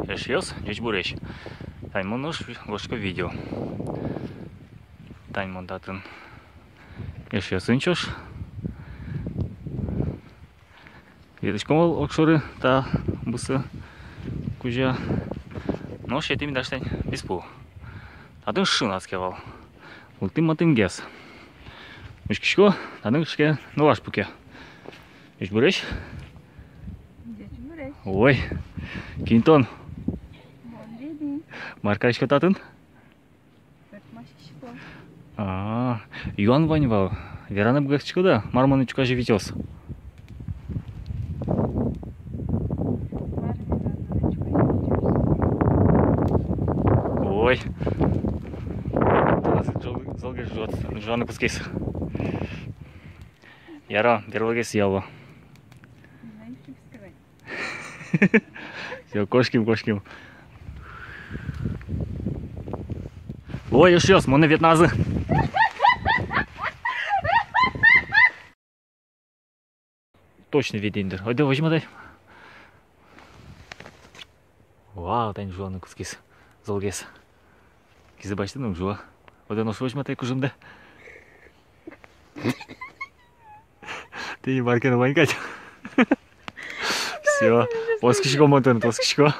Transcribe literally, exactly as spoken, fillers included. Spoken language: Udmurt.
Эшъёс, ӟечбуресь! Тань мон нош гожтӥсько видео. Тань мон татын эшъёсын ӵош. Ветлӥськом вал огшоры та бусы кузя. Нош сётӥм дась тань писпу. Татын шуныт ке вал. Вуттӥм матынгес. Учкисько, татын кыӵе ке нылаш пуке. Ӟечбуресь! Ӟечбуресь! Ой, кин тон? Мон Лили. Мар кариськод татын? Пӧртмаськисько. А, юан вань вал. Вераны быгатӥськод-а, мар мон ӵуказе витёз? Мар вераны, ӵуказе витёз? Ой. Тазы зол-, золгес жуат, жуаны кутскиз. Яра, берлогес яло. Всё, кошким, кошким. Ой, эшъёс, монэ ветлазы. Точно ветлэ, дыр. Ойдо возьматай. Вау, тань жуаны кутскиз. Золгес. Кизэ басьтыны уг жуа. Ойдо нош возьматай кужымдэ. Тӥни мар ке но вань кадь. Всё. Оскисько мон тыныд, оскисько.